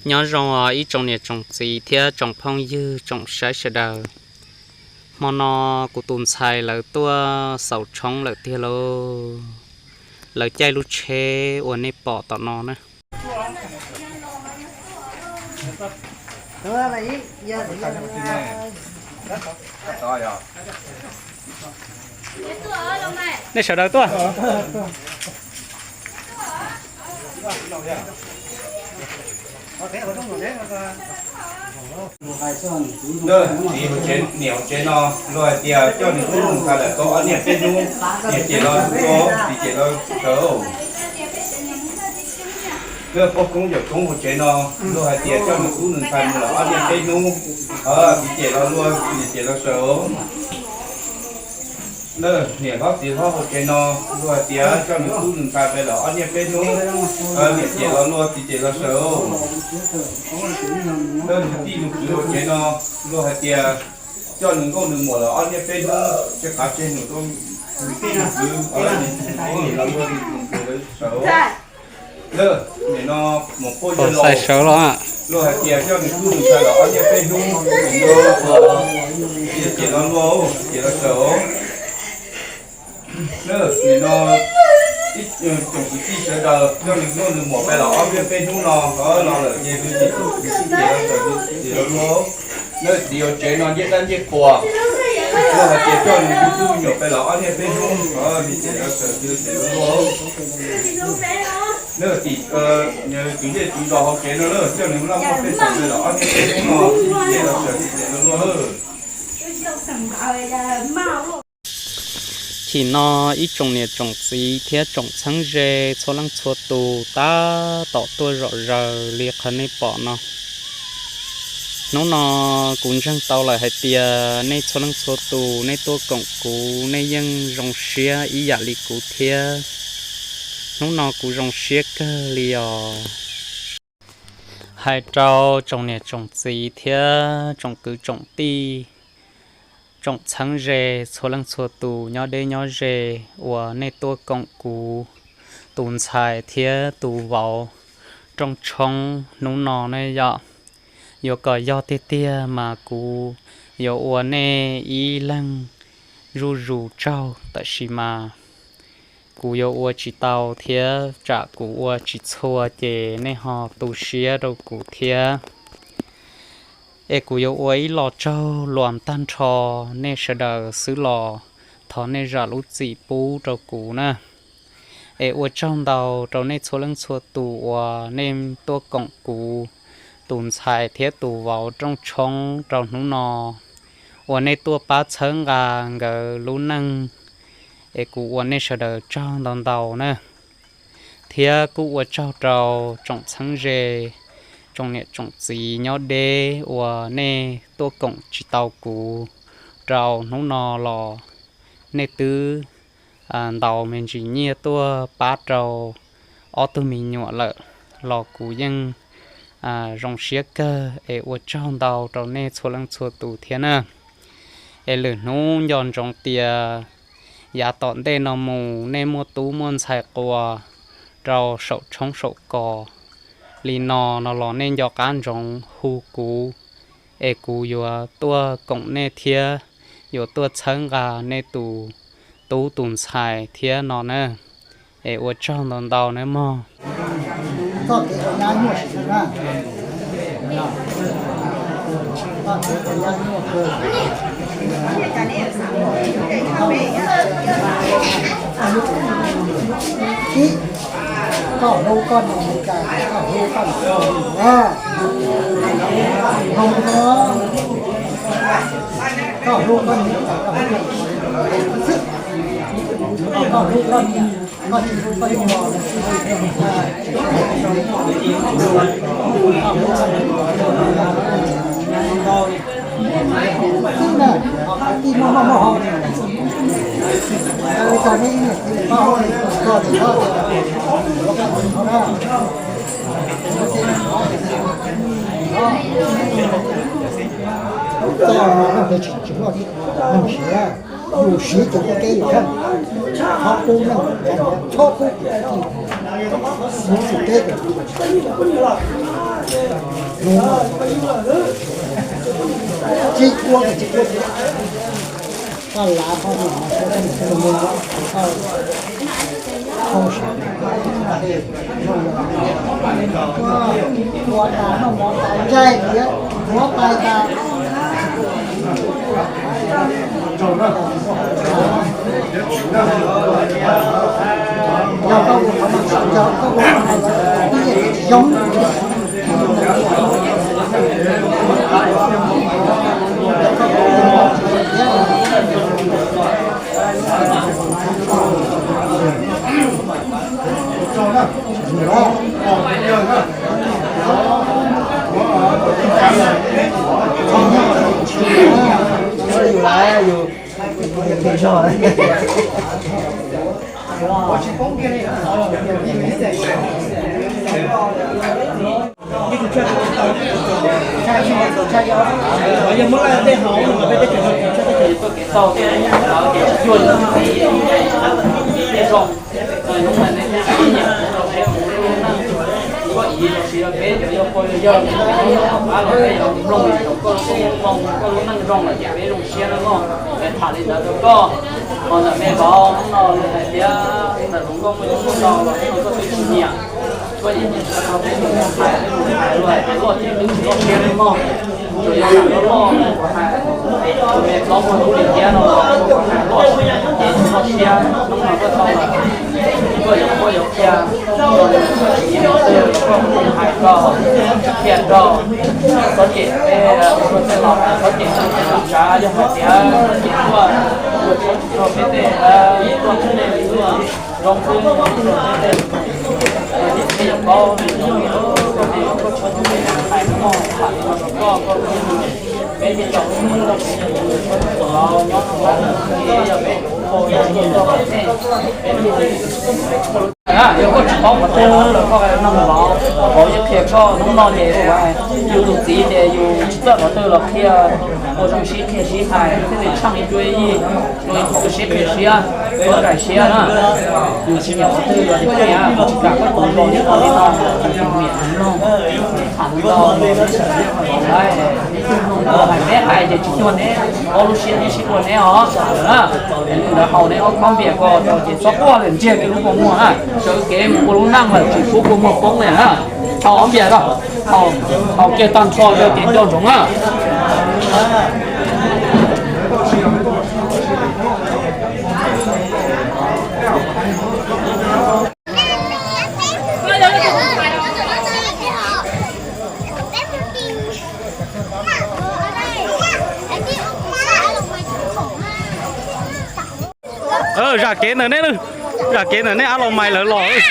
Nyob zoo ib tsoom niam tsoom txiv thiab tsoom phooj ywg tsoom saib sawv daws. Hmo no kuv tus ntxhais lawv tuaj xaus tshoob lawm tiag lauj. Lawv caij lub tsheb uas nej pom tom no na. Nej sawv daws tuaj. Txiv hauv tsev, niam hauv tsev no luag hais tias coj nws tub nws ntxhais lawm tau ob niaj peb hnub, niam cem los tua, txiv cem los sawv. Lawv poj koob yawm koob hauv tsev no luag hais tias coj nws tub nws ntxhais mus lawm ob niaj peb hnub, txiv cem los luag, niam cem los sawv. Lawv niam hlob txiv hlob hauv tsev no luag hais tias coj nws tub nws ntxhais pem lawm ob niaj peb hnub, niam cem los luag, txiv cem los sawv. Lawv niam tij nus kwv hauv tsev no luag hais tias coj nws nkauj nws muam lawm ob niaj peb hnub, tseg qav tseg num rau nws tij nus kwv, los luag, nus kwv sawv. Lawv nim no mus pab yawg laus, luag hais tias coj nws tub nws ntxhais lawm ob niaj peb hnub, txiv cem los luag, txiv cem los sawv. Lawv nim no ib tsoom kwv tij sawv daws coj nws nkauj nws muam pem lawm ob niaj peb hnub no, los lawm ces txiv cem los sawv, txiv cem los luag. Lawv txiv hauv tsev no ncej dab ncej qhuas, luag hais tias coj nws tub nws nyuam pem lawm ob niaj peb hnub, txiv cem los sawv, txiv cem los luag. Lawv tim kwv ncej kwv zos hauv tsev no lawv coj nws laj muaj pej xeem pem lawm ob niaj peb hnub no, txiv cem los sawv, txiv cem los luag. Chim no ib tsoom niam tsoom txiv thiab tsoom txheeb ze txhua leej txhua tus tab tom tuaj zom zaws li qhov nej pom no. Hnub no kuv ntseeg tau lawm hais tias nej txhua leej txhua tus nej tuaj koom kuv nej yeej zoo siab ib yam li kuv thiab. Hnub no kuv zoo siab kawg li os. Hais rau tsoom niam tsoom txiv thiab tsoom kwv tsoom tij, tsoom txheeb ze txhua leej txhua tus nyob deb nyob ze uas nej tuaj koom kuv tus ntxhais thiab tus vauv rooj tshoob hnub no ne yom. Yuav kom yog tiag tiag mas kuv yuav ua nej ib leeg zuj zus tsaug, tab sis mas kuv yuav ua tsis tau thiab tsam kuv ua tsis txhua ces nej ho tu siab rau kuv thiab. Es kuv yuav ua ib lo tsaug luag tag nrho nej sawv daws xwb los thov nej zam lub txim pub rau kuv na. Es ua tsaug ntau rau nej txhua leej txhua tus uas nej tuaj koom kuv tus ntxhais thiab tus vauv rooj tshoob rau hnub no, uas nej tuaj pab txhawb nqa nkawd lub neej. Es kuv ua nej sawv daws tsaug ntau ntau na. Thiab kuj ua tsaug rau tsoom txheeb ze, tsoom niam tsoom txiv nyob deb uas nej tuaj koom tsis tau kuv rau hnub no los nej twb ntaus me ntsis nyiaj tuaj pab rau ob tug me nyuam lawm, los kuv yeej zoo siab kawg es ua tsaug ntau rau nej txhua leej txhua tus thiab na. Es lwm hnub nco ntsoov tias yav tom ntej no mus nej muaj tub muaj ntxhais quas rau saum tshoob saum kos li no no los nej nco qab ntsoov hu kuv, es kuv yuav tuaj koom nej thiab yuav tuaj txhawb nqa nej tus tub tus ntxhais thiab no na. Es ua tsaug ntau ntau nawb mog. Koj hlub koj niam, koj hlub koj niam, koj hlub koj niam, koj hlub koj niam, koj hlub koj niam. Yus siv ces ua ke yus, qhov qub neej, txhob pub, mus tus teb. Koj ib los sis yog peb cov yog pog yog yawg, pab los peb yuav mloog, koj lub neej zoo lawm ces peb zoo siab na mog. Es tham li ntawd rau koj, ho ntawm me vauv no hais tias ntawm hluas nkauj muaj ib tug ntau los koj twb tsis nyiam, koj yeej nyiam tau peb tus hais, peb tus hais luag hais tias loj thiab twb tsis loj siab li mog. Tsuas yog lam loj loj kuv hais, tus me plaub muag lub li thiab no los kuv hais loj ces tsis loj siab, hnub no koj tau lawm, koj yuav muab yuav qhia, koj tus twg koj hais rau, qhia rau, txhob cem peb ua tej laus, txhob cem peb lam tsav, yog hais tias cem tuaj, tuaj tsis rau peb tej, tuaj tsis tej li tuaj zoo xwb, peb yuav paub, hais koj, koj, peb yeej tau lub hnub rau peb cov tub tub laus nyob rau hauv, yog peb tus ua, yog peb tus ua, peb yog koj tsis paub qhov twg los koj nug vauv, vauv yeej qhia koj. Hnub no ces yus tus txiv ces yus tsis txawj qhov twg los qhia, ua zoo sib qhia sib hais thiaj li tsheej ib cuab ib yig, ua ib qho sib qhia siab, txhob nraim siab na. Yus tsis nyiam qhov twg los qhia, tsis kam koj tus vauv nyob qhov li no, yus tus niam tus noog, tham ntau, hais neb hais ces tsis tuag neb, ob lub siab neb sib ua neb os. Ntawd haus neb ob khob npias ko rau ces txhob quaj lawm, ntsiag kiag lub kua muag na, sawv kev mus ua lub neej lawm tsis pub kua muag poob li na. Haus ob npias ko, haus kiag tag nrho rau ces nco ntsoov na. Zam kev ntawm neb, zam kev ntawm neb, Ab Laus Mais lawv los.